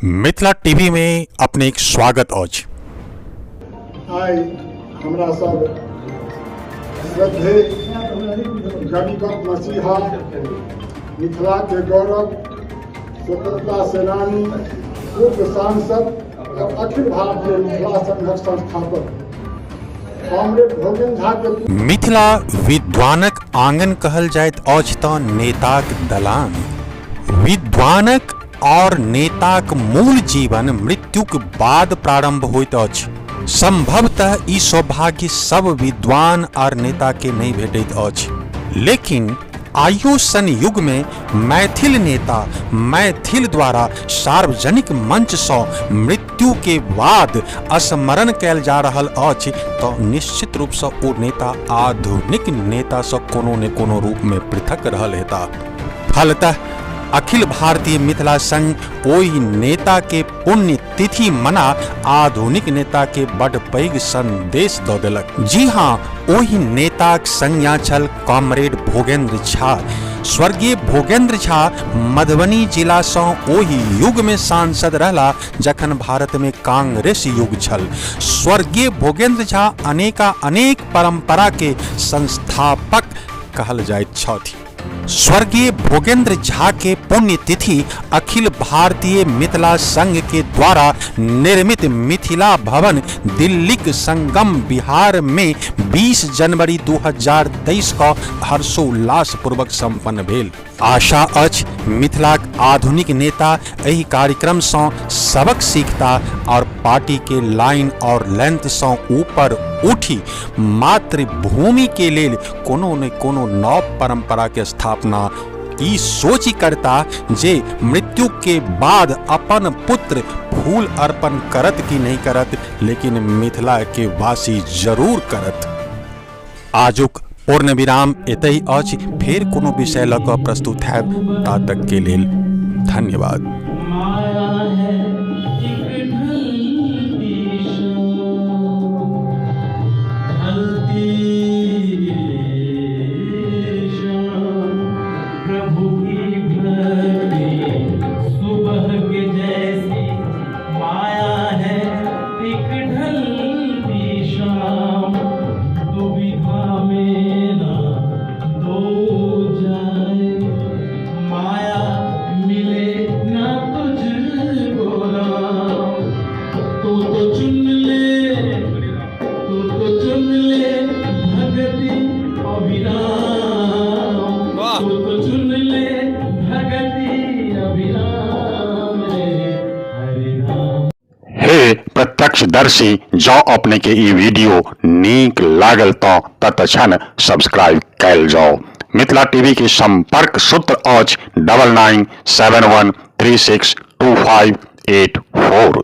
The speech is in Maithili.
मिथिला टीवी में अपनेक स्वागत अछि। आइ हमरा सब श्रद्धेय गरीबक मसीहा, मिथिला के गौरव, स्वतंत्रता सेनानी, पूर्व सांसद और अखिल भारतीय मिथिला संघक संस्थापक कॉमरेड भोगेन्द्र झा के मिथिला विद्वानक आंगन कहल जाइत अछि तऽ नेताक दलान। विद्वानक और नेताक मूल जीवन मृत्युक बाद प्रारंभ होइत अछि। संभवतः ई सौभाग्य सब विद्वान और नेता के नहि भेटैत अछि, लेकिन आइयो सन युग में मैथिल नेता मैथिल द्वारा सार्वजनिक मंच सँ मृत्यु के बाद स्मरण कयल जा रहल अछि तऽ निश्चित रूप सँ ओ नेता आधुनिक नेता सँ कोनो ने कोनो रूप में पृथक रहल हेताह। फलतः अखिल भारतीय मिथिला संघ ओहि नेता के पुण्य तिथि मना आधुनिक नेता के बड पैघ संदेश दऽ देलक। जी हाँ, ओहि नेताक संज्ञा छल कॉमरेड भोगेंद्र झा। स्वर्गीय भोगेंद्र झा मधुबनी जिला सँ ओहि युग में सांसद रहला जखन भारत में कांग्रेस युग छल। स्वर्गीय भोगेंद्र झा अनेका अनेक परंपरा के संस्थापक कहल जाइत छथि। स्वर्गीय भोगेंद्र झा के पुण्यतिथि अखिल भारतीय मिथिला संघ के द्वारा निर्मित मिथिला भवन दिल्लीक संगम बिहार में 20 जनवरी 2023 क हर्षोल्लास पूर्वक संपन्न भेल। आशा अछि मिथिलाक आधुनिक नेता एहि कार्यक्रम सँ सबक सीखता और पार्टी के लाइन और लेंथ सँ ऊपर उठि मातृभूमि के लेल कोनो ने कोनो नव परंपरा के स्थापना ई सोचि करता जे मृत्यु के बाद अपन पुत्र फूल अर्पण करत कि नहीं करत, लेकिन मिथिला के वासी जरूर करत। आजुक पूर्ण विराम एतहि अछि। फेर कोनो विषय लऽ कऽ प्रस्तुत हैब, ता तक के लेल धन्यवाद। माया है एक ढलती शाम, ढलती शाम, प्रभु की भक्ति सुबह के जैसी, माया है एक ढलती शाम, दुविधा में ना दो जाए, माया मिले ना तुझको राम, तू तो चुन ले, तू तो चुन ले भक्ति अभिराम, तू तो चुन ले भक्ति अभिराम रे हरे राम। हे प्रत्यक्षदर्शी, जँ अपने के ई वीडियो नीक लागल तऽ तत्क्षण सब्सक्राइब कयल जाउ। मिथिला टीवी के संपर्क सूत्र अछि 9971362584।